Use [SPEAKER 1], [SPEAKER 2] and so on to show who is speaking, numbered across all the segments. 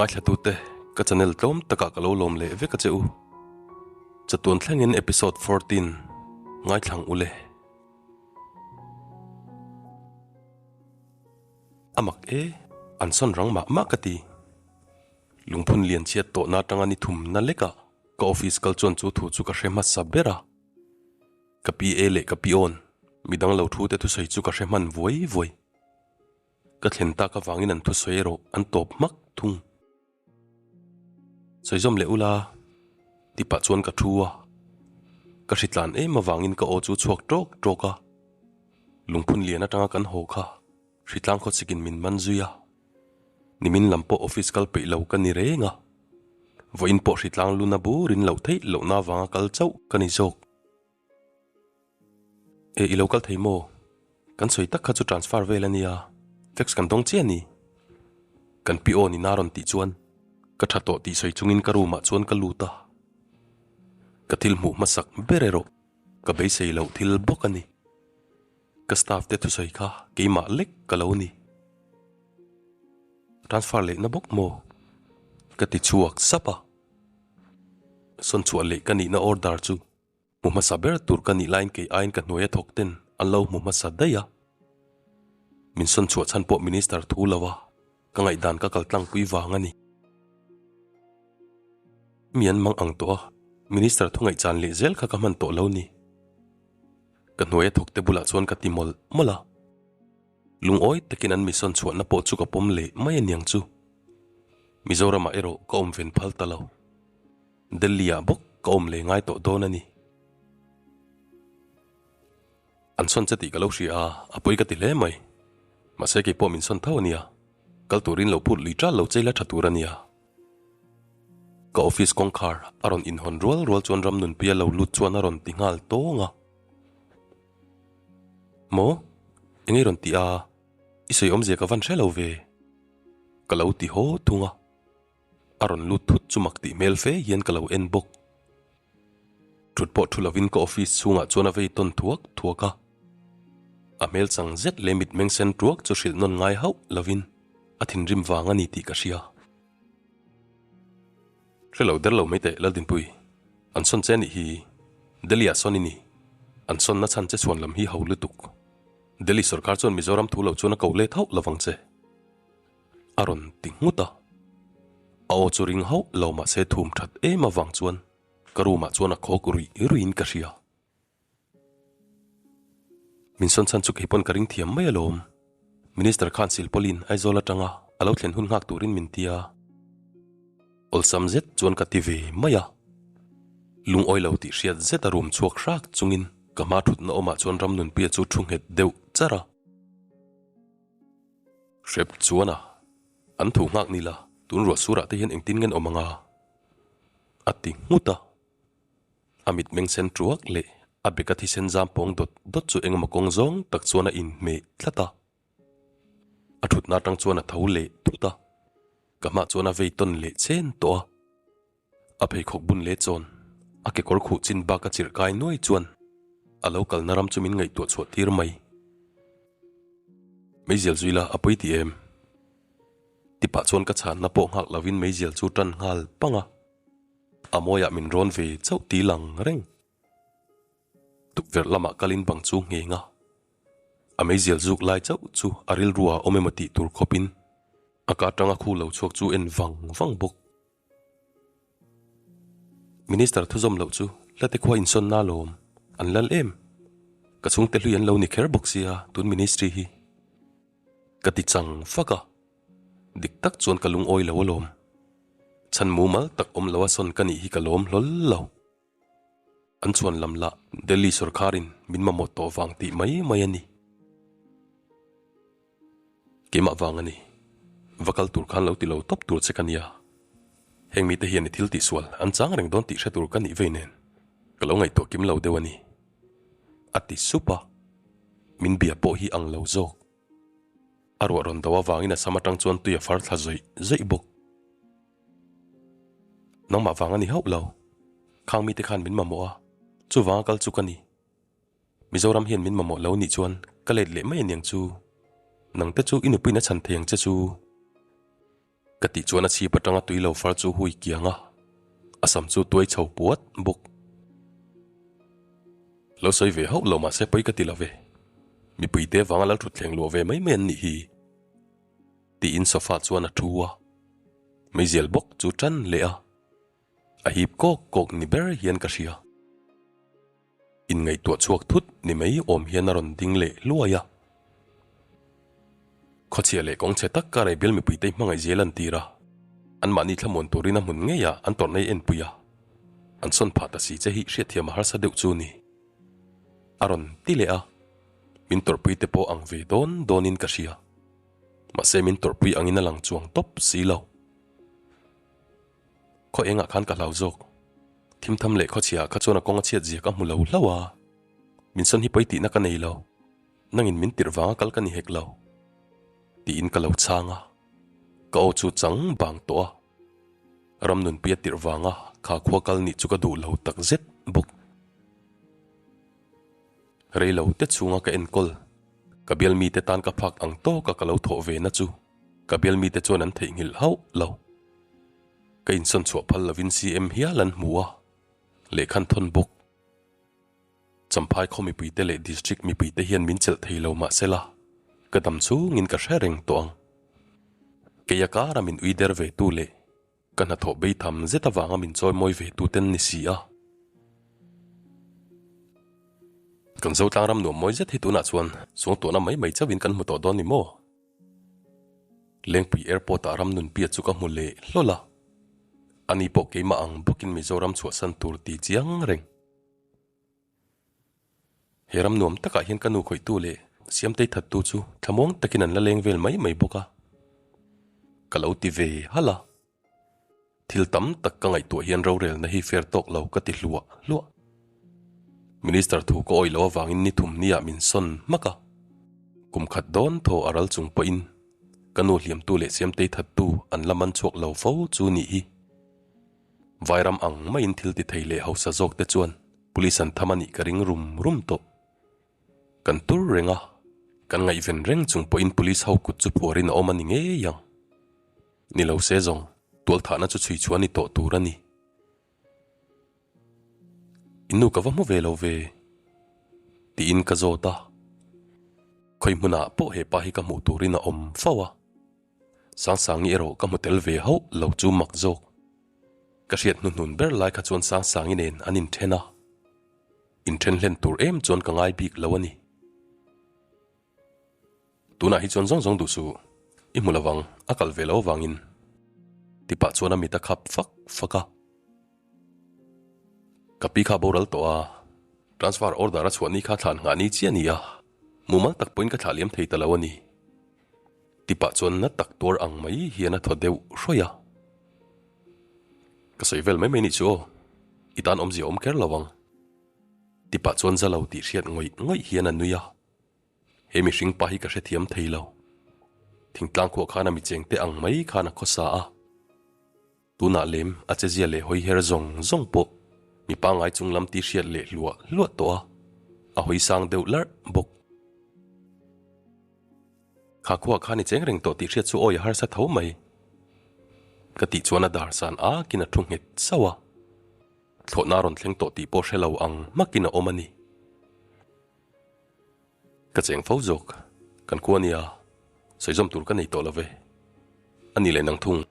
[SPEAKER 1] Ngaithlatute, ka channel tlawm takah ka lo lawm leh vek a che u. Chatuan thlengin episode 14 ngaithlang u le. A mak e, an sawn rang mah mah ka ti. Lungphun lian chhiat tawhna atanga ni thumna lekah ka office kal chuan chu thu chu ka hre hmasa ber a. Ka PA leh ka peon midang lo thu te thusawi chu ka hre hman vuai vuai. Ka thlen tak avangin an thusawi erawh an tawp hmak thung. Sawi zawm leh ula ti pah chuan ka thu a, ka hritlan em avangin ka aw chu chhuak tawk tawk a, lungphun lian atanga kan haw kha hritlang khawchhikin min man zui a, nimin lam pawh office kal peih lo ka ni reng a, vawiin pawh hritlang luna burin loh theih lohna avanga kal chauh ka ni zawk. E i lo kal thei maw? Kan sawi tak kha chu transfer vel a nia, fax kan dawng chiah a ni. Kan pi aw nina rawn tih chuan ka tha tawh tih sawi chungin ka room ah chuan ka lut a. Ka thil hmuh hmasak ber erawh ka beisei loh thil bawk a ni. Ka staff te thusawi kha keimah lek ka lo ni. Transfer lehna bawk maw? Ka ti chhuak sap a. Sawn chhuah leh ka nihna order chu Hmu hmasa ber tur ka nih laiin kei aiin ka hnuai a thawk ten an lo hmu hmasa daih a. Min sawn chhuah chhan pawh Minister thu lo a, ka ngaihdan ka kal tlangpui vang a ni. Mi an mang ang tawh a, Minister thu ngaihchan leh zel kha ka hman tawh lo ni. Ka hnuai a thawk te bulah chuan ka ti mawlh mawlh a. Lungawi takin an mi sawn chhuahna pawh chu ka pawm leh mai a niang chu. Mizoramah erawh ka awm ven phal ta lo. Delhi-ah bawk ka awm leh ngai tawh dawn a ni. An sawn che tih ka lo hria a, a pawi ka ti hle mai. Mahse kei pawh min sawn tho a nia, kal turin lo phut lui ṭal lo che ila ṭha tur a nia. Ka office kawngkhar a rawn inhawn rual rual chuan Ramnunpuia lo lut chuan a rawn ti nghal tawng a. Maw? Eng i rawn ti a? I sawi awmzia ka van hre lo ve. Ka lo ti haw thung a. A rawn lut thut chu mak tih hmel fe hian ka lo en bawk. Thut pawh thu lovin ka office chhungah chuan a vei tawn thuak thuak a. A hmel chang zet leh mitmeng sen tuak chu hrilh nawn ngai hauh lovin a thinrim vang a ni tih ka hria. Hre lo der lo mai teh Laldinpui, an sawn che anih hi Delhi ah sawn i ni, an sawnna chhan che chhuan lam hi ho lutuk. Delhi sorkar chuan Mizoram thu lo chuan a ko let hauh lovang che. A rawn ti nghut a, a aw chu ring hauh lo mah se thum that em avang chuan ka room ah chuan a khawk ruih ruihin ka hria. Min sawn chhan chu keipawn ka ring thiam mai alawm. Minister khan Silpauline Aizawl atanga a lo thlen hun nghak turin min ti a. Awlsam zet chuan ka ti ve mai a. Lungawi lo tih hriat zet a room chhuak hrak chungin ka hma thutna awmah chuan Ramnunpuia chu thu nghet deuh char a. Hrep chuan a, an thu nghak ni la, tun ruah surah te hian engtin ngen awm anga? A ti nghut a. A mitmeng sen tuak leh a beka thisen zam pawng dawt dawt chu engemaw kawng zawng tak chuan a inhmeh tlat a. A thutna atang chuan a tho leh thut a, ka hmah chuan a vei tawn leh chen tawh a. A pheikhawk bun leh chawn, a kekawr khuh chin bak a chirh kai nuai chuan a lo kalna ram chu min ngaihtuah chhuah tir mai. Meizial zui la a pawi ti em? Tipah chuan ka chhanna pawh nghak lovin meizial chu tan nghal pang a, a mawiah min rawn ve chauh ti lang reng. Tukverh lamah kalin bang chu ngheng a, a meizial zuk lai chauh chu a rilru ah awm emaw tih tur khawpin a ka atanga khu lo chhuak chu en vang vang bawk. Minister thuzawm loh chu hlate khua insawnna alawm an lal em? Ka chhungte hlui an lo ni kher bawk sia tun ministry hi. Ka ti chang fak a, dik tak chuan ka lungawi lo alawm. Chhan mumal tak awm lo a sawn ka nih hi ka lawm hlawl lo. An chhuan lam lah Delhi sawrkharin min mamawh tawh vang tih mai mai a ni. Keimah vang a ni. Va kal tur khan lo ti lo tawp tur che ka nia. Heng mite hian i thil tihsual an chang reng dawn tih hre tur ka nih vei nen ka lo ngaihtuah kim lo deuh a ni. A ti sup a, min bia pawh hi ang lo zawk. A ruah rawn do avangin a sam atang chuan tui a far thla zawih zawih bawk. Nangmah vang a ni hauh lo. Khang mite khan min mamawh a, chuvanga kal chu ka ni. Mizoram hian min mamawh lo nih chuan ka let leh mai aniang chu. Nangte chu i nupuiin a chhan thei ang che chu. Ka tih chuan a chhip atanga tui lo far chu hui kiang a, a sam chu tuai chho puat bawk. Lo sawi ve hauh lo mahse pawi ka ti lo ve. Mipui te vanga lal thutthleng luah ve mai mai an nih hi. Tiin sofa chuan a thu a, meizial bawk chu tan leh a, a hip kawk kawk ni ber hian ka hria. Inngaihtuah chhuak thut ni mai awm hian a rawn ding leh hluai a. Khawchhia leh kawng chhe tak kar ei bial mipuite hmangaih zel an tir a, anmahni thlamuan turin a hmun ngeiah an tawrhna hi enpui a, an sawn phah ta si che hi hriatthiam a harsa deuh chu ni. A rawn ti leh a, min tawrhpui te pawh ang ve dawn dawnin ka hria. Mahse min tawrhpui angin a lang chuang tawp si lo. Khaw engah khan ka hlau zawk. Thimtham leh khawchhiah kha chuan a kawng a chhiat zia ka hmu lo hlauh a. Min sawn hi pawi tihna ka nei lo. Nangin min tirh vanga kal ka ni hek lo. Tiin ka lo chhang a. Ka aw chu chang bang tawh a. Ramnunpui a tirh vanga kha khua kal nih chu ka duh lo tak zet bawk. Rei lo te chhunga ka enkawl. Ka bial mite tan ka phak ang tawka ka lo thawh ve na chu ka bial mite chuan an theihnghilh hauh lo. Ka insawn chhuah phal lovin CM hial an hmu a, lehkhan thawn bawk. Champhai khaw mipuite leh District mipuite hian min chelh thei lo mahsela, ka dam chungin ka hre reng tawh ang. Kei a kara min ui der ve tu leh ka hnathawh bei tham zet avanga min chawi mawi ve tu ten ni si a. Kan Zotlang ram nuam mawi zet hi tunah chuan suangtuahna mai mai chauhin kan hmu tawh dawn ni maw? Lengpui Airport ah Ramnunpia chu ka hmu leh hlawl a, ani pawh keimah ang bawkin Mizoram chhuahsan tur ti chiang reng. He ram nuam takah hian ka nu khawihtu leh Siamtei thattu chu thlamuang takin an la leng vel mai mai bawk a, ka lo ti ve halh a. Thil tam tak ka ngaihtuah hian rorelna hi fair tawk lo ka ti hluah hluah. Minister thu ka awih loh avangin ni thum niah min sawn hmak a. Kum khat dawn thaw a ral chung pawhin ka nu hliamtu leh Siamtei thattu an la man chhuak lo fo chu nih hi. Vairam ang maiin thil ti thei leh hausa zawk te chuan police an tham a nih ka ring rum rum tawh. Kan tur reng a, kan ngaihven reng chung pawhin police ho kut chu phuarin a awm a ni ngei ang. Ni lo se zawng, tualthahna chu chhui chhuah a ni tawh tur a ni. I nu ka va hmu ve lo ve, tiin ka zawt a. Khawi hmunah pawh he pa hi ka hmuh turin a awm fo a. Sangsangi erawh ka hmu tel ve hauh lo chu mak zawk. Ka hriat hnuhnun ber lai kha chuan Sangsangi nen an inthen a. Inthen hlen tur em chuan ka ngai bik lo a ni. Tunah hi chuan zawng zawng duh suh, i hmu lovang, a kal ve lo avangin. Ti pah chuan a mit a khap fak fak a. Ka pi kha boral tawh a, transfer order a chhuah ni kha thlan nghah ni chiah a ni a, mumal tak pawhin ka thlah liam thei ta lo a ni. Ti pah chuan na tak tuar ang mai hian a thaw deuh hrawih a. Ka sawi vel mai mai nih chu aw, i tan awmzia awm ker lo ang. Ti pah chuan za lo tih hriat ngawih ngawih hian a nui a. He mihring pa hi ka hrethiam thei lo. Thingtlang khuah khan a mi chengte ang mai khan a khawsa a. Tunah lem a chezia leh hawi her zawng zawng pawh mi pangngai chung lam tih hriat leh hluah hluah tawh a, a hawi sang deuh larh bawk. Kha khuah khan i cheng reng tawh tih hriat chu awi a harsa tho mai. Ka tih chuan a dar san akin a thu nghet sauh a. Thlawhna a rawn thleng tawh tih pawh hre lo ang hmakin a awm a ni. Ka cheng fo zawk, kan khua nia, sawizawm tur ka nei tawh lo ve. A ni leh nang thung,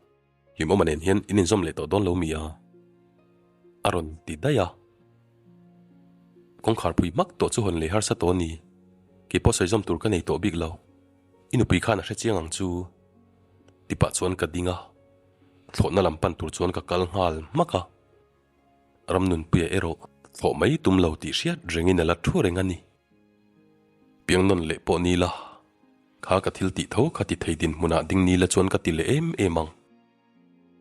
[SPEAKER 1] hlimawma nen hian in inzawm leh tawh dawn lo mi a? A rawn ti daih a. Kawngkhar pui hmak tawh chu hawn leh harsa tawh a ni, kei pawh sawizawm tur ka nei tawh bik lo. I nupui khan a hre chiang ang chu. Ti pah chuan ka ding a, thlawhna lam pan tur chuan ka kal nghal hmak a. Ramnunpuia erawh thlawh mai tum lo tih hriat rengin a la thu reng a ni. Piang nawn leh pawh ni la, kha ka thil tih tho kha ti thei dinhmunah ding ni la chuan ka ti leh em em ang.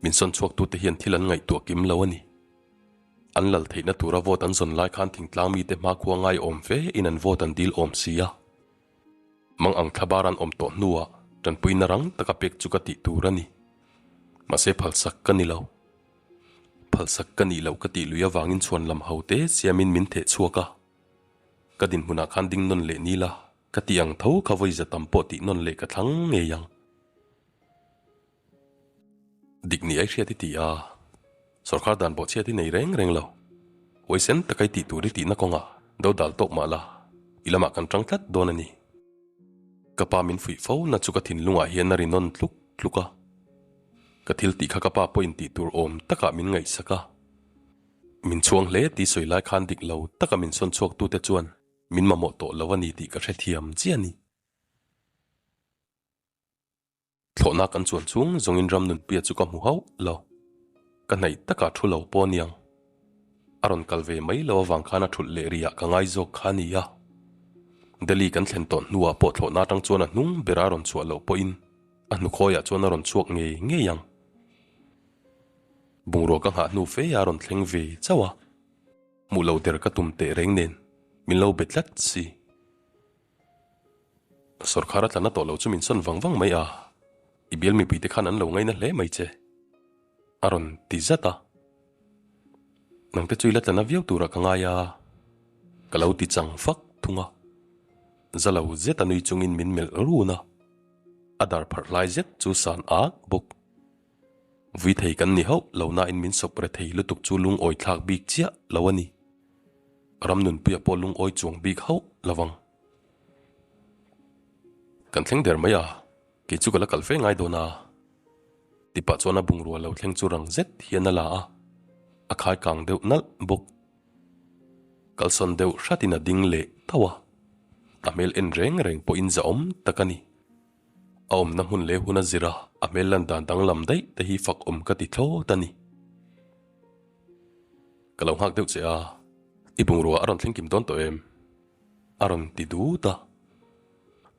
[SPEAKER 1] Min sawn chhuaktute hian thil an ngaihtuah kim lo a ni. An lal theihna tura vote an zawn lai khan thingtlang mite hmakhua ngai awm fe in an vote an dil awm si a. Mang ang thlabar an awm tawh hnuah tanpuina rang taka pek chu ka tih tur a ni. Mahse phalsak ka ni lo. Phalsak ka nih loh ka tih lui avangin chhuan lam ho te siamin min theh chhuak a. Ka dinhmunah khan ding nawn leh ni la, ka tih ang tho kha vawi za tam pawh tih nawn leh ka thlang ngei ang. Dik ni ai hriat i ti a, sawrkar dan bawhchhiat i nei reng reng lo. Huaisen taka i tih tur i tihna kawngah do dal tawk mah la, i lamah kan tang tlat dawn a ni. Ka pa min fuih fo na chu ka thinlungah hian a ri nawn tluk tluk a. Ka thil tih kha ka pa pawhin tih tur awm takah min ngaihsak a. Min chhuang hle tih sawi lai khan dik lo taka min sawn chhuaktute chuan min mamawh tawh lo a ni tih ka hrethiam chiah a ni. Thlawhna kan chuan chung zawngin ram nunpuia chu ka hmu hauh lo. Ka hnaih takah thu lo pawh aniang. A rawn kal ve mai lo avang khan a thulh leh riah ka ngai zawk kha a ni a. Delhi kan thlen tawh hnuah pawh thlawhna atang chuan a hnung bera a rawn chhuah loh pawhin a hnukhawiah chuan a rawn chhuak ngei ngei ang. Bungrua ka nghah hnu fe a rawn thleng ve chauh a. Hmuh lo der ka tum teh reng nen min lo be tlat si. Sawrkhar a tla na tawh lo chu min sawn vang vang mai a, i bial mipui te khan an lo ngaina hle mai che, a rawn ti zat a. Nangte chu i la tla na viau turah ka ngai a, ka lo ti chang fak thung a. Za lo zet a nui chungin min melh run a, a dar pharh hlai zet chu san ak bawk. Vui thei kan ni hauh lo nain min sawp re thei lutuk chu lungawi thlak bik chiah lo a ni. Ram nunpuia pawh lungawi chuang bik hauh lo vang. Kan thleng der mai a, kei chu ka la kal fe ngai dawn a. Tipah chuan a bungrua lo thleng chu rang zet hian a la a, a khai kang deuh nalh bawk. Kalsawn deuh hratin a ding leh tauh a, a hmel en reng reng pawhin zahawm tak a ni. A awmna hmun leh hun a zir a, a hmel lan dan danglam daih te hi fak awm ka ti thlawt a ni. Ka lo nghak deuh che a, i bungrua a rawn thleng kim dawn tawh em? A rawn ti dut a.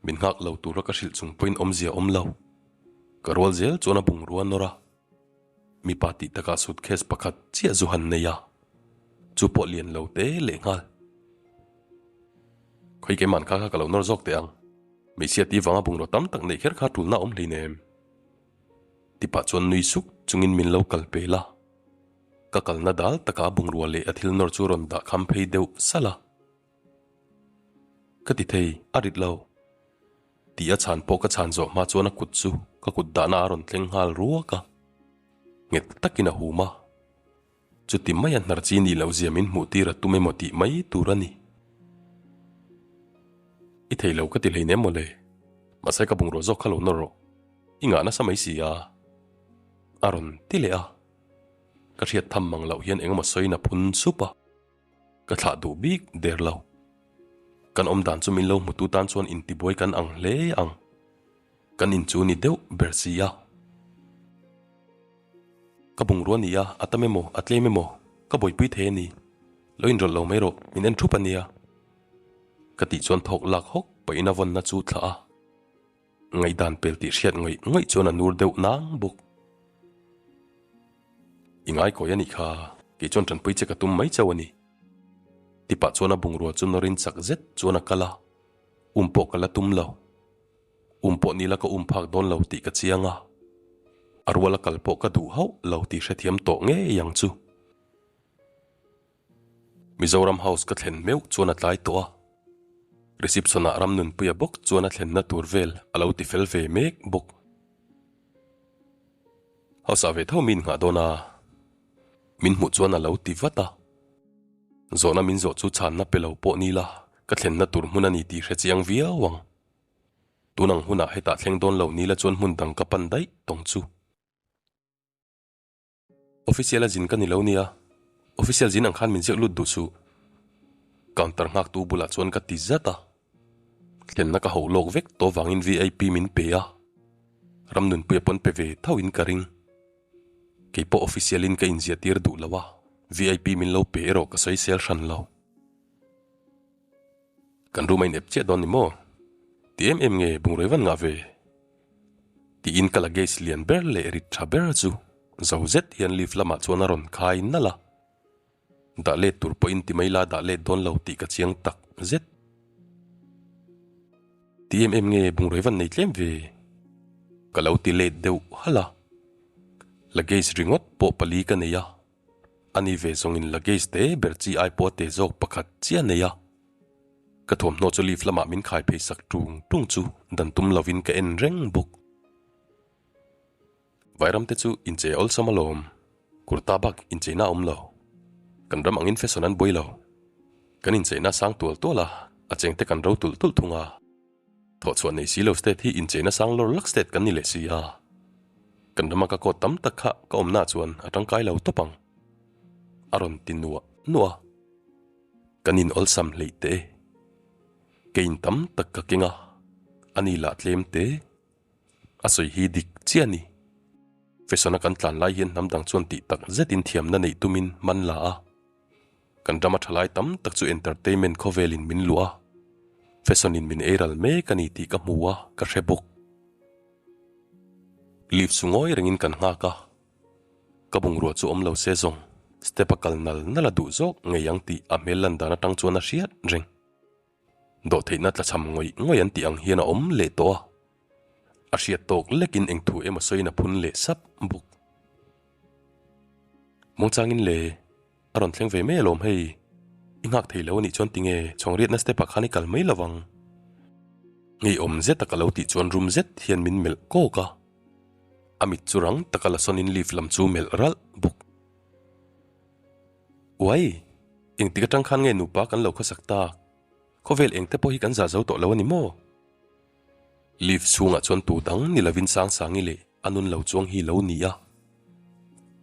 [SPEAKER 1] Min nghak lo tura ka hrilh chung pawhin awmzia awm lo. Ka rual zel chuan a bungrua nawr a. Mipa tih takah suitcase pakhat chiah zu han nei a, chu pawh lian lo te leh nghal. Khawi keiman kha kha ka lo nawr zawk teh ang. Hmeichhia tih vanga bungraw tam tak neih kher kha tulna a awm hleinem. Tipah chuan nui suk chungin min lo kal pel a. Ka kalna dal takah a bungrua leh a thil nawr chu rawn dah kham phei deuh salh a. Ka ti thei, a rit lo. Tih a chhan pawh ka chhan zawh hma chuan a kut chu ka kut dahna a rawn tleng nghal ruak a. Nghet takin a hum a. Chuti maia hnar chi nih loh zia min hmuh tir a tum emaw tih mai tur a ni. I thei lo ka ti hleinem mawle. Mahse ka bungrua zawk kha lo nawr rawh. I ngah nasa mai si a. A rawn ti leh a. Ka hriat tham mang loh hian engemaw sawiin a phun sup a. Ka thlah duh bik der lo. Kan awm dan chu min lo hmutu tan chuan intibuai kan ang hle ang. Kan in chu ni deuh ber si a. Ka bungrua ni a, a tam emaw, a tlem emaw, ka buaipui thei a ni. Lo inrawlh lo mai rawh, min en thup a nia. Ka tih chuan thawk lak hawk pahin a vawnna chu thlah a. Ngaihdan pel tih hriat ngawih ngawih chuan a nur deuh nang bawk. I ngaikawi a nih kha, kei chuan tanpui che ka tum mai chauh a ni. Tipah chuan a bungrua chu nawrin chak zet chuan a kal a, um pawh ka la tum lo. Um pawh nila ka um phak dawn lo tih ka chiang a, a ruala kal pawh ka duh hauh lo tih hrethiam tawh ngei ang chu. Mizoram House ka thlen meuh chuan a tlai tawh a, reception ah Ramnunpuia bawk chuan a thlenna tur vel a lo ti fel ve mek bawk. House ah ve tho mi innghah dawn a, min hmuh chuan a lo ti vat a. Zawhna min zawh chu chhanna pe lo pawh ni la, ka thlenna tur hmun a ni tih hre chiang viau ang. Tun ang hunah hetah thleng dawn lo ni la chuan hmun dang ka pan daih tawng chu. Official a zin ka ni lo nia, official zin ang khan min ziak lut duh suh. Counter nghaktu bulah chuan ka ti zat a. Thlenna ka hauh lawk vek tawh vangin VIP min pe a, Ramnunpuia pawn pe ve tho in ka ring. Kei pawh official in ka inziah tir duh lo a, VIP min lo pe erawh ka sawi sel hran lo. Kan room a inep chiah dawn ni maw? Ti em em nge bungrei van ngah ve? Tiin ka luggage lian ber leh rit tha ber chu zo zet hian lift lamah chuan a rawn khai nalh a. Dah let tur pawhin ti mai la dah let dawn lo tih ka chiang tak zet. Ti em em nge bungrei van nei tlem ve? Ka lo ti let deuh halh a. Luggage ringawt pawh pali ka nei a. A ni ve zawngin luggage te ber chi ai pawh a te zawk pakhat chiah nei a. Ka thuamhnaw chu lift lamah min khai phei sak tung tung chu dan tum lovin ka en reng bawk. Vairam te chu inchei awlsam alawm. Kurta bak incheina a awm lo. Kan ram angin fashion an buai lo. Kan incheina sang tual tual a, a chengte kan ro tulh tulh thung a. Thawhchhuah nei si lo state hi incheina sang lawr lak state kan ni leh si a. Kan rama ka coat tam tak kha ka awmnaah chuan a tangkai lo tawp ang. A rawn ti nuah nuah a. Kan in awlsam hleih teh e. Ke in tam tak ka keng a, a ni lah tlem te. A sawi hi dik chiah a ni. Fashion a kan tlan lai hian hnam dang chuan tih tak zetin thiamna neih tumin man la a. Kan rama thalai tam tak chu entertainment khawvelin min luah a, fashion in min eiral mek a ni tih ka hmu a, ka hre bawk. Lift chu ngawi rengin kan nghak a, ka bungrua chu awm lo se zawng step a kal nal nal a duh zawk ngei ang tih a hmel lan dan atang chuan a hriat reng. Dawhtheihna tlachham ngawih ngawih an tih ang hian a awm leh tawh a, a hriat tawk lekin eng thu emaw sawiin a phun leh sap bawk. Muangchangin le, a rawn thleng ve mai alawm hei, i nghak thei lo anih chuan tinge chhawngriatna step ah khan i kal mai lovang. Ngeiawm zet a ka lo tih chuan rum zet hian min melh kawk a, a mit chu rang taka la sawnin lift lam chu melh ralh bawk. Uai! Engtik atang khan nge nupa kan lo khawsak tak? Khawvel engte pawh hi kan zah zo tawh lo a ni maw? Lift chhungah chuan tu dang ni lovin Sangsangi leh a nun lo chuang hi lo ni a.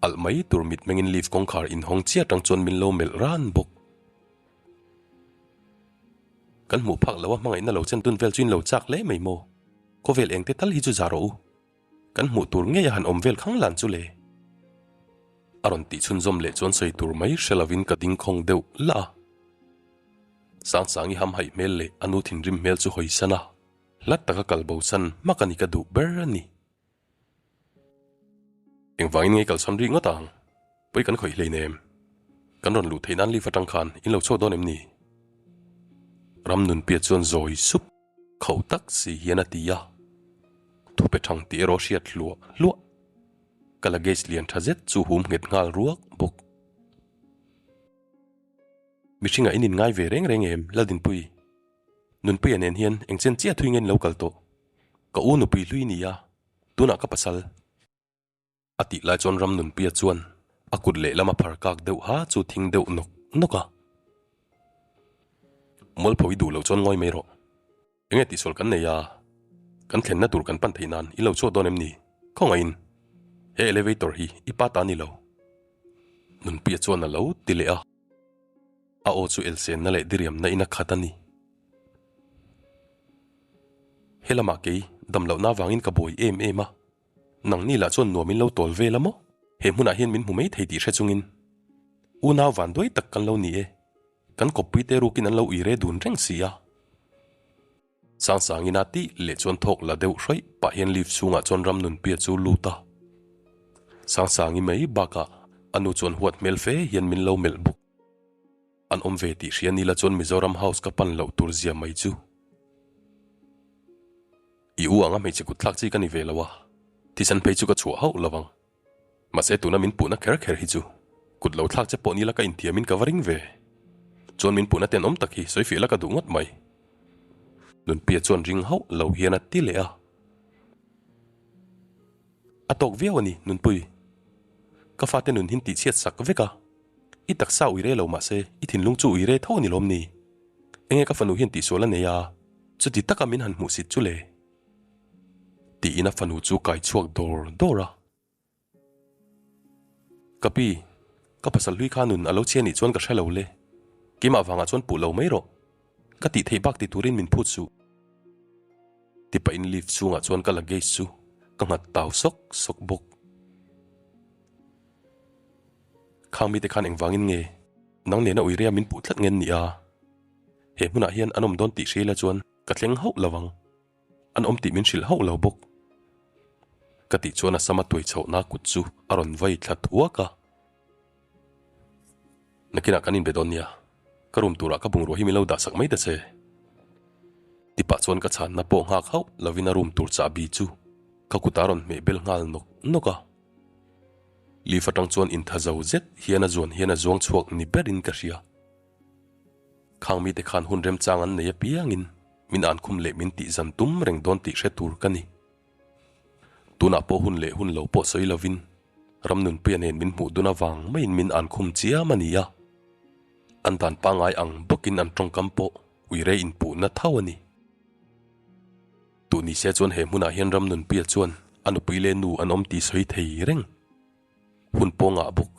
[SPEAKER 1] Alh mai tur mitmengin lift kawngkhar inhawng chiah atang chuan min lo melh ran bawk. Kan hmuh phak lo a hmangaihna lo chen dun vel chu in lo chak hle mai maw? Khawvel engte tal hi chu zah rawh u. Kan hmuh tur ngei a han awm vel khang lan chu le. A rawn tih chhunzawm leh chuan sawi tur mai hre lovin ka ding khawng deuh lah a. Sangsangi hamhaih hmel leh a nu thinrim hmel chu hawi san a, hla taka kal bo san hmak a ni ka duh ber a ni. Engvangin ngei kalsawn rih ngawt ang? Pawi kan khawih hleinem. Kan rawn luh theih nan lift atang khan in lo chhuak dawn em ni? Ramnunpia chuan zawi sup. Kho tak si hian a ti a, thupe thang tih erawh hriat hluah hluah. Ka luggage lian tha zet chu hum nghet nghal ruak bawk. Mihringah in inngai ve reng reng em Laldinpui? Nunpuia nen hian engchen chiah thui nge in lo kal tawh? Ka u nupui hlui ni a, tunah ka pasal. A tih lai chuan Ramnunpia chuan a kut lehlam a phar kak deuh ha chu thing deuh nawk nawk a. Mualpho i duh loh chuan ngawi mai rawh. Enge tihsual kan nei a, kan thlenna tur kan pan theih nan i lo chhuak dawn em ni? Khawngaihin, he elevator hi i pa ta ni lo. Nunpia chuan a lo ti leh a. A aw chu elsenna leh diriamna in a khat a ni. He lamah kei damlohna avangin ka buai em em a. Nangni lah chuan nuam in lo tawl vel a maw? He hmunah hian min hmu mai thei tih hre chungin unau van duai tak kan lo ni e. Kan kawppui te rukin an lo ui re dun reng si a. Sangsangin a tih leh chuan thawk la deuh hrawih pah hian lift chhungah chuan Ramnunpia chu lut a. Sangsangi mai bakah a nu chuan huat hmel fe hian min lo melh bawk. An awm ve tih hria nila chuan Mizoram House ka pan loh tur zia mai chu. I u anga hmeichhe kut thlak chi ka ni ve lo a, thisen phei chu ka chhuah hauh lo ang. Mahse tuna min puhna kher kher hi chu kut lo thlak che pawh nila ka inthiamin ka va ring ve. Chuan min puhna tenawm tak hi sawi fiah la ka duh ngawt mai. Nunpia chuan ring hauh lo hian a ti leh a. A tawk viau a ni Nunpui. Ka fate nun hin tihchhiat sak vek a. I taksa ui re lo mahse i thinlung chu ui re tho a ni lawm ni? Enge ka fanu hian tihsual a nei a, chuti taka min han hmuhsit chu le? Tiin a fanu chu kai chhuak dawr dawr a. Ka pi, ka pasal hlui kha nun a lo chhia nih chuan ka hre lo le. Keimah vangah chuan puh lo mai rawh. Ka tih theih bak ti turin min phut suh. Ti pahin lift chhungah chuan ka luggage chu ka nghat tau sawk sawk bawk. Khang mite khan engvangin nge nang nena uiria min puh tlat ngen ni a? He hmunah hian an awm dawn tih hria ila chuan ka thleng hauh lo ang. An awm tih min hrilh hauh lo bawk. Ka tih chuan a sama tuai chhohna kut chu a rawn vai thla thuak a. Nakinah kan inbe dawn nia, ka room turah ka bungrua hi min lo dah sak mai ta che. Tipah chuan ka chhanna pawh nghak hauh lovin a room tur chahbi chu ka kutah a rawn hmeh bel nghal nawk nawk a. Lift atang chuan intha zo zet hian a zuan hian a zuang chhuak ni berin ka hria. Khang mite khan hun remchang an nei apiangin min ankhum leh min tih zan tum reng dawn tih hre tur ka ni. Tunah pawh hun leh hun lo pawh sawi lovin Ramnunpuia nen min hmuh dun avang maiin min an khum chiam a ni a. An dan pangngai ang bawkin an tawngkam pawh uire inpuhna tho a ni. Tun nise chuan he hmunah hian Ramnunpuia chuan a nupui leh nu an awm tih sawi thei reng. Hun pawngah bawk.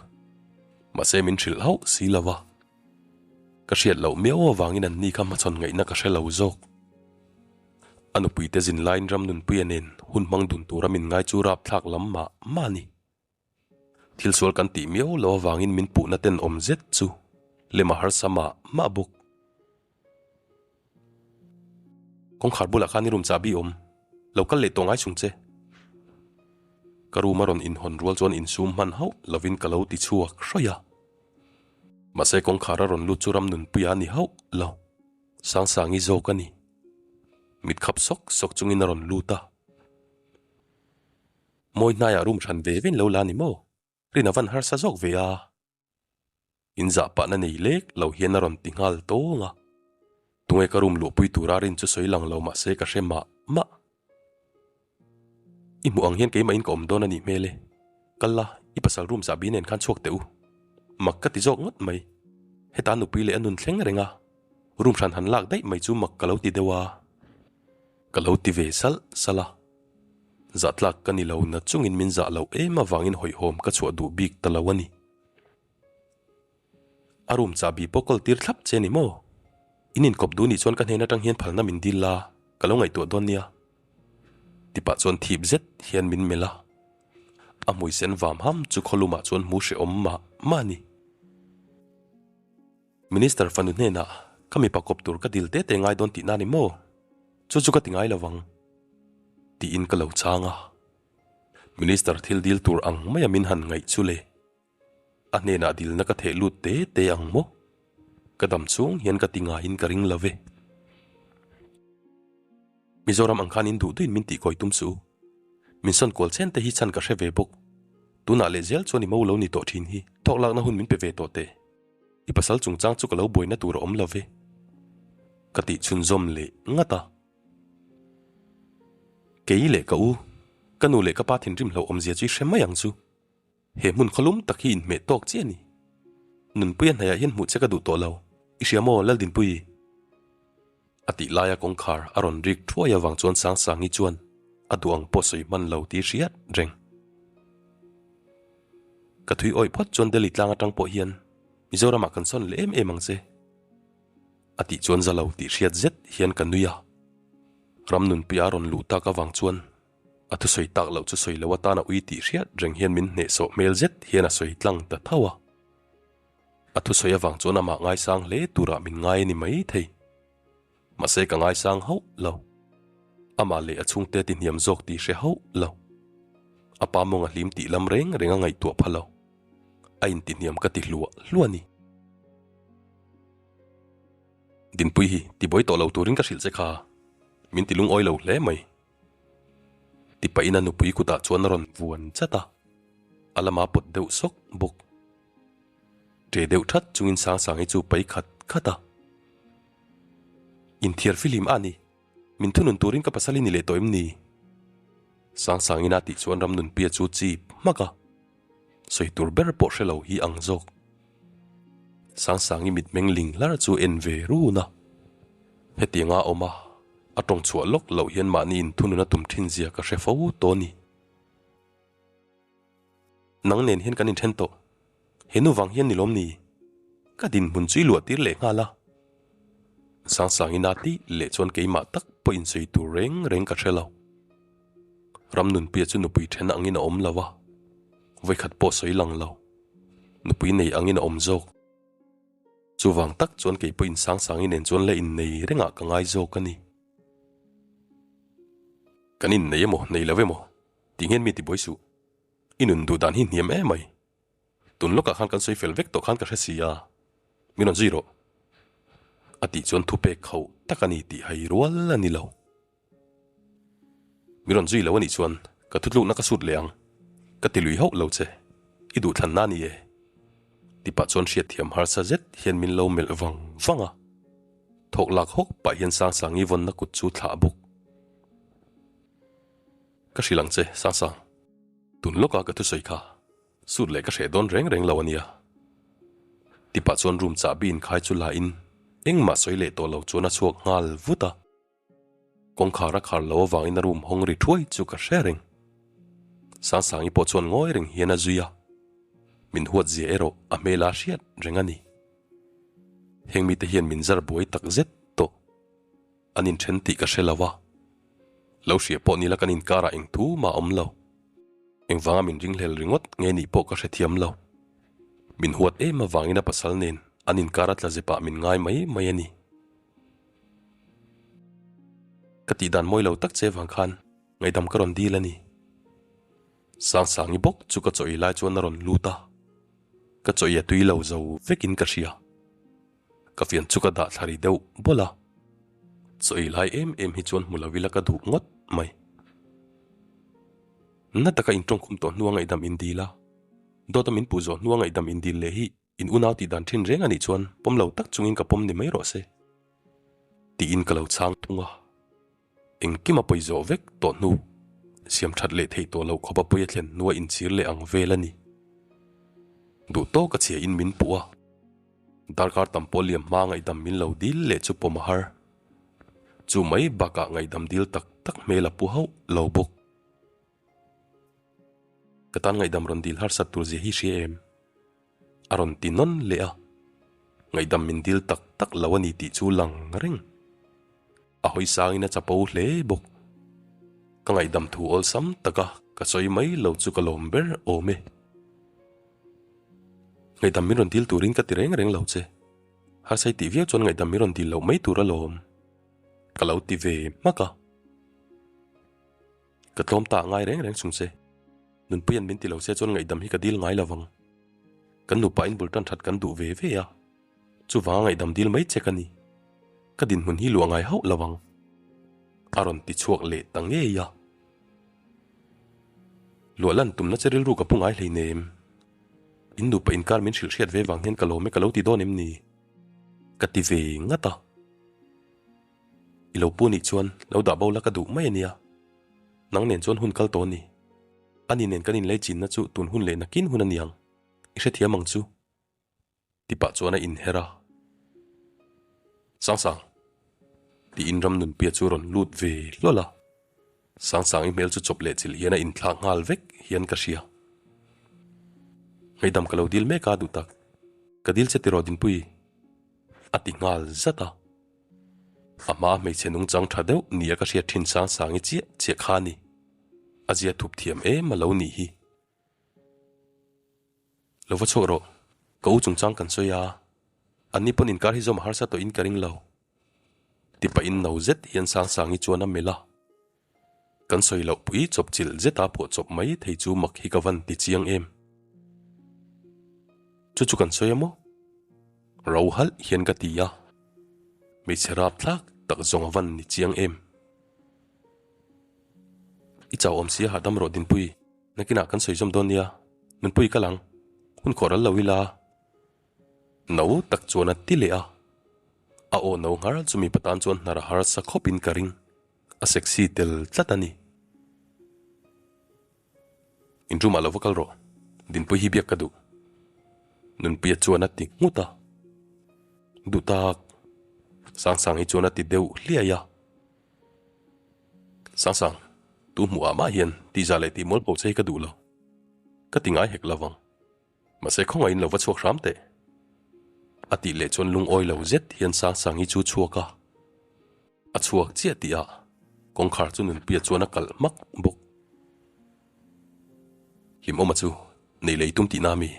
[SPEAKER 1] Mahse min hrilh hauh si lo va. Ka hriat loh miau avangin an ni kha hmachhawn ngaihna ka hre lo zawk. A nupuite zin laiin Ramnunpuia nen hun hmang dun tura min ngai chu rapthlak lam mah mah a ni. Thil sual kan tih miau loh avangin min puhna tenawm zet chu lem a harsa mah mah bawk. Kawngkhar bulah khan i room chahbi awm. Lo kal leh tawh ngai chung che. Ka room a rawn inhawn rual chuan insum hman hauh lovin ka lo ti chhuak hrawih a. Mahse kawngkhar a rawn lut chu Ramnunpuia a ni hauh lo. Sangsangi zawk a ni. Mit khap sawk sawk chungin a rawn lut a. Mawi hnaiah room hran ve vein lo la ni maw? Rin a van harsa zawk ve a. In zah pahna nei lek lo hian a rawn ti nghal tawng a. Tunge ka room luhpui tura rin chu sawi lang lo mah se ka hre mah mah. I hmuh ang hian keimah in ka awm dawn a nih hmel e. Kal la, i pasal room chahbi nen khan chhuak teh u. Mak ka ti zawk ngawt mai. Heta nupui leh a nun thleng reng a, room hran han lak daih mai chu mak ka lo ti deuh a. Ka lo ti ve salh salh a. Zahtlak ka ni lo na chungin min zah loh em avangin hawihhawm ka chhuah duh bik ta lo a ni. A room chahbi pawh kawl tir thlap che ni maw? In inkawp duh nih chuan ka hnen atang hian phalna min dil la, ka lo ngaihtuah dawn nia. Tipah chuan thip zet hian min melh a. A hmui sen vam ham chu khawlumah chuan hmu hrehawm mah mah a ni. Minister fanu hnenah ka mipa kawp tur ka dil te te ngai dawn tihna ni maw? Chu chu ka ti ngai lo vang. Tiin ka lo chhang a. Minister thil dil tur ang maia min han ngaih chu le. A hnenah dilna ka theh lut te te ang maw? Ka dam chung hian ka ti ngaiin ka ring lo ve. Mizoram ang khan in duh duhin min tihkawi tum suh u. Min sawn kual chen te hi chhan ka hre ve bawk. Tunah leh zel chuan i mo lo ni tawh thin hi. Thawk lakna hun min pe ve tawh teh. I pasal chungchang chu ka lo buaina tur a awm lo ve. Ka tih chhunzawm leh ngat a. Kei leh ka u, ka nu leh ka pa thinrim hlauhawmzia chu i hre mai ang chu. He hmun khawlum tak hi inhmeh tawk chiah a ni. Nunpuia hnaihah hian hmuh che ka duh tawh lo. I hria maw, Laldinpui? A tih laia kawngkhar a rawn rik thuai avang chuan Sangsangi chuan a duh ang pawh sawi hman lo tih hriat reng. Ka thui awih phawt chuan Delhi tlang atang pawh hian Mizoramah kan sawn leh em em ang che. A tih chuan za lo tih hriat zet hian ka nui a. Ramnunpuia a rawn luh tak avang chuan A thusawi tak loh chu sawi lo atan a ui tih hriat reng hian min hnehsawh hmel zet hian a sawi tlang ta tho a. A thusawi avang chuan amah ngaisang hle turah min ngai a ni mai thei. Mahse ka ngaisang hauh lo. Amah leh a chhungte ti hniam zawk tih hre hauh lo. A pa mawng a hlim tih lam reng reng a ngaihtuah pha lo. A intihniam ka ti hluah hluah a ni. Dinpui hi tibuai tawh lo turin ka hrilh che kha. Min ti lungawi lo hle mai. Tipahin a nupui kutah chuan a rawn vuan chat a, a lama pawt deuh sawk bawk. Ṭe deuh ṭhat chungin Sangsangi chu pai khat khat a. Inthiar fihlim a ni, min thunun turin ka pasal i ni leh tawh em ni? Sangsangin a tih chuan Ramnunpuia chu chip hmak a, sawi tur ber pawh hre lo hi ang zawk. Sangsangi mitmeng ling hlar chu en ve run a, hetianga a awm a, A tawng chhuah lawk loh hian mahni inthunun a tum thin zia ka hre fo tawh a ni. Nang nen hian kan inthen tawh. He nu vang hian ni lawm ni? Ka dinhmun chu i luah tir leh nghal a. Sangsangin a tih leh chuan keimah tak pawh insawi tur reng reng ka hre lo. Ramnunpuia chu nupui then angin a awm lo a, vawikhat pawh sawi lang lo. Nupui nei angin a awm zawk. Chuvang tak chuan kei pawhin Sangsangi nen chuan la innei rengah ka ngai zawk a ni. Kan innei emaw, nei lo emaw tih hian mi tibuai suh. I nun duh dan hi hniam em mai. Tun lawkah khan kan sawi fel vek tawh khan ka hre si a, min rawn zui rawh. A tih chuan thupek khauh tak a ni tih hai rual a ni lo. Mi rawn zui lo a nih chuan ka thutlukna ka sut leh ang. Ka ti lui hauh lo che. I duhthlanna a ni e. Tipah chuan hriatthiam harsa zet hian min lo melh vang vang a. Thawk lak hawk pah hian Sangsangi vawnna kut chu thlah bawk. Ka hrilh ang che, Sangsang. Tun lawka ka thusawi kha sut leh ka hreh dawn reng reng lo a nia. Tipah chuan room chahbi inkhai chu la in engmah sawi leh tawh lo chuan a chhuak nghal vut a. Kawngkhar a khar lo avangin a room hawng ri thuai chu ka hre reng. Sangsangi pawh chuan ngawi reng hian a zui a, min huat zia erawh a hmel a hriat reng a ni. Heng mite hian min zar buai tak zet tawh. An inthen tih ka hre lo a, lo hria pawh nila kan inkarah eng thu mah a awm lo. Engvanga min ringhlel ringawt nge nih pawh ka hrethiam lo. Min huat em avangin a pasal nen an inkar a tla zepah min ngai mai mai a ni. Ka tih dan mawi lo tak che vang khan ngaihdam ka rawn dil a ni. Sangsangi bawk chu ka chaw ei lai chuan a rawn lut a, ka chaw ei a tui lo zo vekin ka hria. Ka fian chu ka dah thla ri deuh bawlh a, chaw ei lai em em hi chuan hmu lo ila ka duh ngawt mai. Na taka intawngkhum tawh hnua ngaihdam indil a, dawta min puh zawh hnua ngaihdam indil leh hi In unau tih dan thin reng a nih chuan pawm lo tak chungin ka pawm ni mai rawh se. Tiin ka lo chhang thung a. Engkim a pawi zawh vek tawh hnu, siam that leh theih tawh loh khawpa pawi a thlen hnua inchhir leh ang vel a ni. Duh tawk a chhia in min puh a. Darkar tam pawh liam hma ngaihdam min lo dil leh chu pawm a har. Chu mai bakah ngaihdam dil tak tak hmel a pu hauh lo bawk. Ka tan ngaihdam rawn dil harsat tur zia hi hria em? A rawn ti nawn leh a, ngaihdam min dil tak tak lo a ni tih chu lang reng. A hawi sangin a chapo hle bawk. Ka ngaihdam thu awlsam taka ka sawi mai lo chu ka lawm ber awm e. Ngaihdam min rawn dil turin ka ti reng reng lo che. Harsai tih viau chuan ngaihdam min rawn dil loh mai tur alawm. Ka lo ti ve hmak a. Ka tlawm ta ngai reng reng chung che. Nunpuia'n min ti lo se chuan ngaihdam hi ka dil ngai lo vang. Kan nupa in bul tan that kan duh ve ve a, chuvanga ngaihdam dil mai che ka ni. Ka dinhmun hi luah ngai hauh lo vang. A rawn ti chhuak leh ta ngei a. Luah lan tumna che rilru ka pu ngai hleinem. In nupa inkar min hrilh hriat ve vang hian ka lawm e ka lo ti dawn em ni? Ka ti ve ngat a. I lo pu nih chuan lo dah bo la ka duh mai a nia. Nang nen chuan hun kal tawh a ni. Ani nen kan inlei chinna chu tun hun leh nakin hun a ni ang. I hrethiam ang chu. Ti pah chuan a inher a. Sangsang. Tiin Ramnunpia chu rawn lut ve hlawl a. Sangsangi hmel chu chawp leh chilh hian a inthlak nghal vek hian ka hria. Ngaihdam ka lo dil mek a duh tak. Ka dil che tiraw Dinpui? A ti nghal zat a. A hma hmeichhe nungchang tha deuh nia ka hriat thin Sangsangi chiah chiah kha a ni. A zia thup thiam em a lo nih hi. Lo va chhuak rawh, ka u chungchang kan sawi a, anni pawn inkar hi zawm a harsa tawhin ka ring lo. Ti pahin no zet hian Sangsangi chuan a melh a. Kan sawi loh pui chawp chilh zeta phuah chawp mai thei chu mak hi ka van ti chiang em. Chu chu kan sawi a maw? Ro halh hian ka ti a, hmeichhe rap thlak tak zawng a van ni chiang em. I chau awm sia hahdam rawh Dinpui, nakinah kan sawi zawm dawn nia, Nunpui ka lang, hun khawh ral lo ila. No tak chuan a ti leh a, a aw no nghar chu mipa tan chuan hnar a harsa khawpin ka ring. A sexy tel tlat a ni. In room ah lo va kal rawh, Dinpui hi biak ka duh. Nunpuia chuan a ti nghut a. Duh tak. Sangsang hi chuan a ti deuh hliai a. Sangsang, tu hmuh ah mah hian tihzah leh tih mual pho che hi ka duh lo. Ka ti ngai hek lo vang. Mahse khawngaihin lo va chhuak hram teh. A tih leh chuan lungawi lo zet hian Sangsangi chu chhuak a. A chhuak chiah tih ah kawngkhar chu Nunpuia chuan a kalh hmak bawk. Hlimawma chu nei lei tum tihna mi?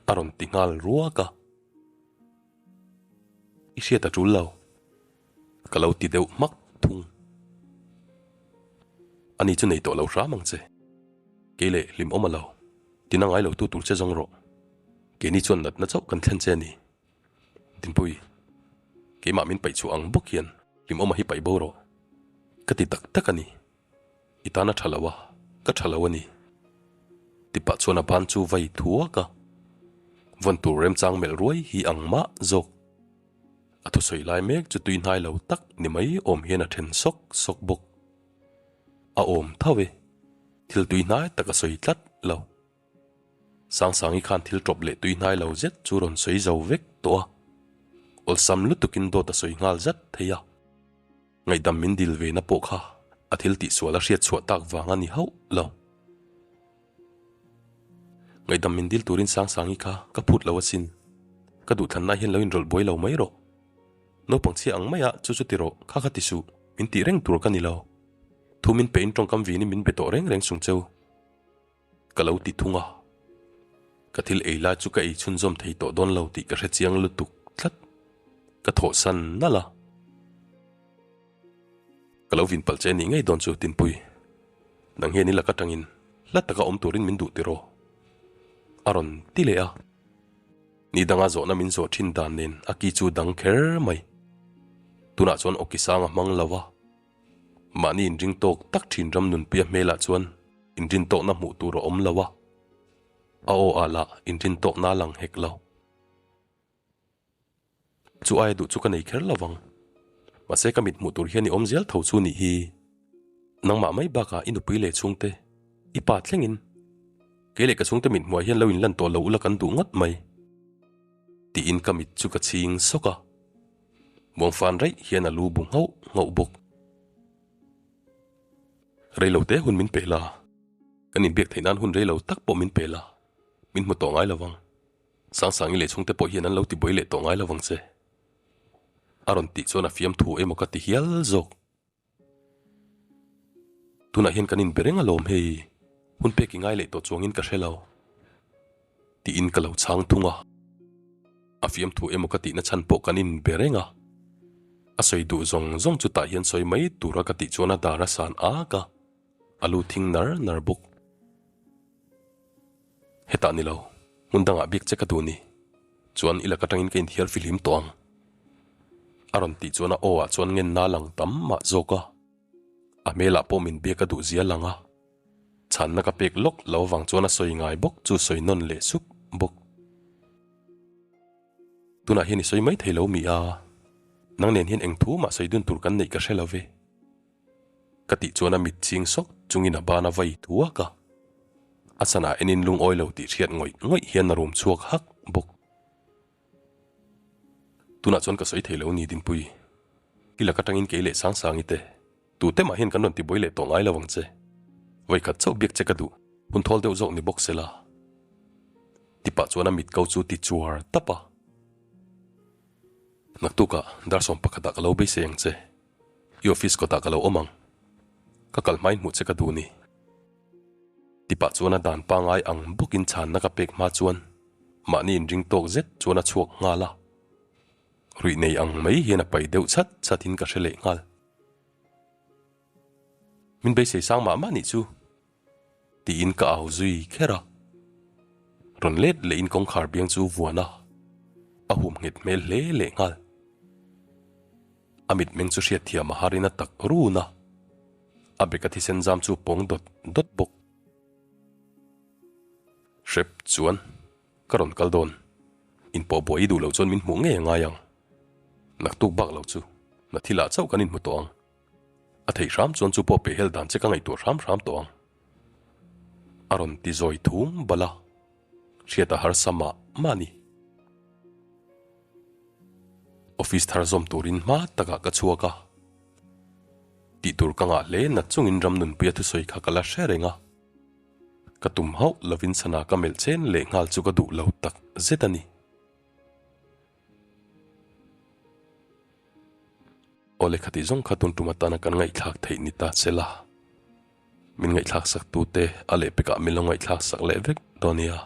[SPEAKER 1] A rawn ti nghal ruak a. I hriat a tul lo. Ka lo ti deuh hmak thung. Ani chu nei tawh lo hram ang che. Kei leh hlimawm a lo. Tina ngai lo tu tur che zawng rawh. Keini chuan natna chauh kan thlen che a ni. Dinpui, keimah min paih chhuah ang bawk hian hlimawma hi paih bo rawh. Ka ti tak tak a ni. I tan a tha lo a, ka tha lo a ni. Tipah chuan a ban chu vai thuak a. Vawn tur remchang melh ruai hi ang mah zawk. A thusawi lai mek chu tui hnai lo tak ni mai awm hian a then sawk sawk bawk. A awm tho e. Thil tuihnai tak a sawi tlat lo. Sangsangi khan thil tawp leh tuihnai lo zet chu rawn sawi zo vek tawh a. Awlsam lutukin dawt a sawi nghal zat thei a. Ngaihdam min dil ve na pawh kha a thil tihsual a hriat chhuah tak vang a ni hauh lo. Ngaihdam min dil turin Sangsangi kha ka phut lo asin. Ka duhthlanna hian lo inrawlh buai lo mai rawh. Naupang chhia ang maia chu chu ti rawh, kha kha ti suh, min tih reng tur ka ni lo. Thu min pehin tawngkam vinin min be tawh reng reng sung cheu. Ka lo ti thung a. Ka thil ei lai chu ka ei chhunzawm thei tawh dawn lo tih ka hre chiang lutuk tlat. Ka thawhsan nalh a. Ka lo vin palh che nih ngei dawn chu Tinpui. Nang hian i lak atangin hla taka awm turin min duh tiraw? A rawn ti leh a. Ni danga zawhna min zawh thin dan nen a ki chu dang kher mai. Tunah chuan awki sang a hmang lo a. Mahni inring tawk tak thin ram nunpuia hmelah chuan inrin tawkna hmuh tur a awm lo a. A aw ah lah inrin tawkna a lang hek lo. Chu aia duh chu ka nei kher lo vang. Mahse ka mit hmuh tur hian i awm zel tho chu nih hi. Nangmah mai bakah i nupui leh chhungte, i pa thlengin. Kei leh ka chhungte mit hmuah hian lo inlan tawh lo ula kan duh ngawt mai. Tiin ka mit chu ka chhing sawk a. Muangfan raih hian a lu bu nghauh nghauh bawk. Reilo te hun min pe la. Kan inbiak theih nan hun reilo tak pawh min pe la. Min hmu tawh ngai lo vang. Sangsangi leh chhungte pawh hian an lo tibuai leh tawh ngai lo vang che. A rawn tih chuan a fiamthu emaw ka ti hial zawk. Tunah hian kan inbe reng alawm hei, hun pek i ngai leh tawh chuangin ka hre lo. Tiin ka lo chhang thung a. A fiamthu emaw ka tihna chhan pawh kan inbe reng a. A sawi duh zawng zawng chu tah hian sawi mai tura ka tih chuan a dar a san ak a, a lu thing nar nar bawk. Hetah ni lo, hmun dangah biak che ka duh ni. Chuan i lak atangin ka inthiar fihlim tawh ang. A rawn tih chuan a aw ah chuan ngenna lang tam mah zawk a. A hmelah pawh min biak a duh zia lang a. Chhanna ka pek lawk lo avang chuan a sawi ngai bawk chu sawi nawn leh sup bawk. Tunah hian i sawi mai thei lo mi a, nang nen hian eng thu mah sawi dun tur kan neih ka hre lo ve. Ka tih chuan a mit ching sawk chungin a ban a vai thuak a. A chanah enin lungawi lo tih hriat ngawih ngawih hian a rum chhuak hak bawk. Tunah chuan ka sawi thei lo ni Dinpui. I lak atangin kei leh Sangsangi te, tute mah hian kan rawn tibuai leh tawh ngai lo ang che. Vawikhat chauh biak che ka duh, hun thawl deuh zawk ni bawk sela. Tipah chuan a mit ko chu ti chuar tap a. Naktukah dar sawm pakhatah ka lo beisei ang che. I office kawtah ka lo awm ang. Ka kal hmain hmuh che ka duh ni. Tipah chuan a dan pangai ang bawkin chhanna ka pek hma chuan mahni inring tawk zet chuan a chhuak nghal a. Ruih nei ang mai hian a pai deuh chat chatin ka hre leh nghal. Min beisei sang mah mah nih chu. Tiin ka au zui kher a. Rawn let lehin kawngkhar biang chu vuan a, a hum nghet hmel hle leh nghal. A mitmeng chu hriatthiam a harin a tak run a, a beka thisen zam chu pawng dawt dawt bawk. Hrep chuan ka rawn kal dawn, inpawh buai i duh loh chuan min hmuh ngei a ngai ang. Naktuk bak lo chu na thilah chauh kan inhmu tawh ang. A theih hram chuan chu pawh pehhel dan che ka ngaihtuah hram hram tawh ang. A rawn ti zawi thum bal a, hriat a harsa mah mah a ni. Office thar zawm turin hma takah ka chhuak a, tih tur ka ngah hle nat chungin Ramnunpuia thusawi kha ka la hre reng a, ka tum hauh lovin sana ka melh chen leh nghal chu ka duh lo tak zet a ni. Aw lehkha tih zawng kha tun tum atana kan ngaihthlak theih ni ta che la. Min ngaihthlak sak tute a lehpekah min lo ngaihthlak sak leh vek dawn nia.